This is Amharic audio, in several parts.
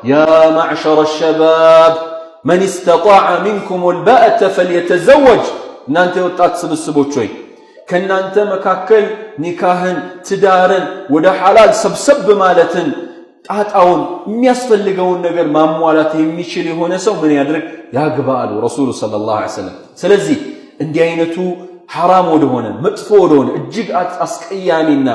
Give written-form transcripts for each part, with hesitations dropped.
يا معشر الشباب من استطاع منكم الباءة فليتزوج። እናንተ የወጣት ስብስቦች ሆይ፣ ከእናንተ መካከል ኒካህን፣ ትዳርን፣ ወደ ሐላል ሰብሰብ ማለትን፣ ጣጣውን የሚያስፈልገውን ነገር ማሟላት የሚችል የሆነ ሰው ምን ያድርግ? ያግባ አሉ ረሱሉ صلى الله عليه وسلم። ስለዚህ እንዲህ አይነቱ ሐራም ወደሆነ፣ መጥፎ ወደሆነ፣ እጅግ አስቀያሚና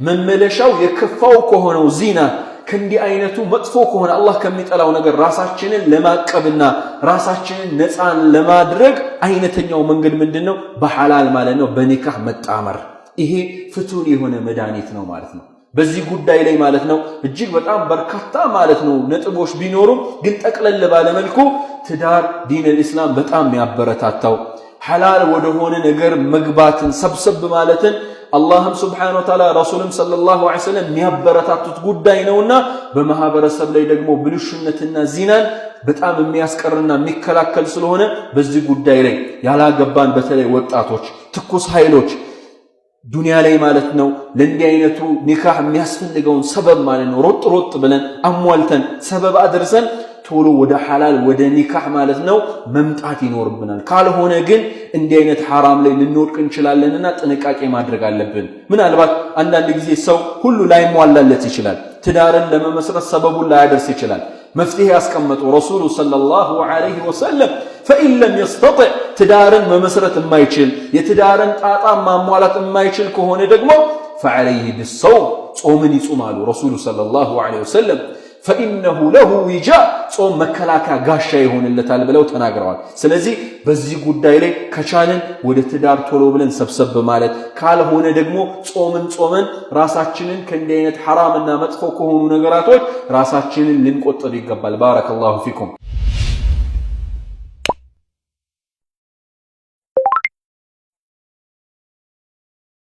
መመለሻው የከፋው ከሆነው ዚና፣ ከእንዲህ አይነቱ መጥፎ ከሆነ አላህ ከሚጠላው ነገር ራሳችንን ለማቀብና ራሳችንን ነፃን ለማድረግ አይነተኛው መንገድ ምንድን ነው? በሐላል ማለት ነው፣ በኒካህ መጣመር። ይሄ ፍቱን የሆነ መድኃኒት ነው ማለት ነው። በዚህ ጉዳይ ላይ ማለት ነው እጅግ በጣም በርካታ ማለት ነው ነጥቦች ቢኖሩም ግን ጠቅለል ባለ መልኩ ትዳር ዲን አልኢስላም በጣም የሚያበረታታው፣ ሐላል ወደሆነ ነገር መግባትን፣ ሰብሰብ ማለትን አላህም سبحانه وتعالى ረሱልም صلى الله عليه وسلم የሚያበረታቱት ጉዳይ ነውና በማህበረሰብ ላይ ደግሞ ብልሹነትና ዚናን በጣም የሚያስቀርና የሚከላከል ስለሆነ በዚህ ጉዳይ ላይ ያላገባን በተለይ ወጣቶች፣ ትኩስ ኃይሎች ዱንያ ላይ ማለት ነው ለእንዲህ አይነቱ ኒካህ የሚያስፈልገውን ሰበብ ማለት ነው ሮጥ ሮጥ ብለን አሟልተን፣ ሰበብ አድርሰን ቶሎ ወደ ሐላል ወደ ኒካህ ማለት ነው መምጣት ይኖርብናል። ካልሆነ ግን እንዲህ አይነት ሐራም ላይ ልንወድቅ እንችላለንና ጥንቃቄ ማድረግ አለብን። ምናልባት አንዳንድ ጊዜ ሰው ሁሉ ላይሟላለት ይችላል። ትዳርን ለመመስረት ሰበቡን ላያደርስ ይችላል። መፍትሄ ያስቀመጡ ረሱሉ صلى الله عليه وسلم فإن لم يستطع፣ ትዳርን መመስረት የማይችል፣ የትዳርን ጣጣ ማሟላት የማይችል ከሆነ ደግሞ فعليه بالصوم፣ ጾምን ይጹማሉ ረሱሉ صلى الله عليه وسلم፣ فإنه له وجاء፣ ጾም መከላከያ ጋሻ ይሆንለታል ብለው ተናግረዋል። ስለዚህ በዚህ ጉዳይ ላይ ከቻልን ወደ ትዳር ቶሎ ብለን ሰብሰብ ማለት፣ ካልሆነ ደግሞ ጾምን ጾመን ራሳችንን ከእንዲህ አይነት ሐራምና መጥፎ ከሆኑ ነገራቶች ራሳችንን ልንቆጥብ ይገባል። بارك الله فيكم።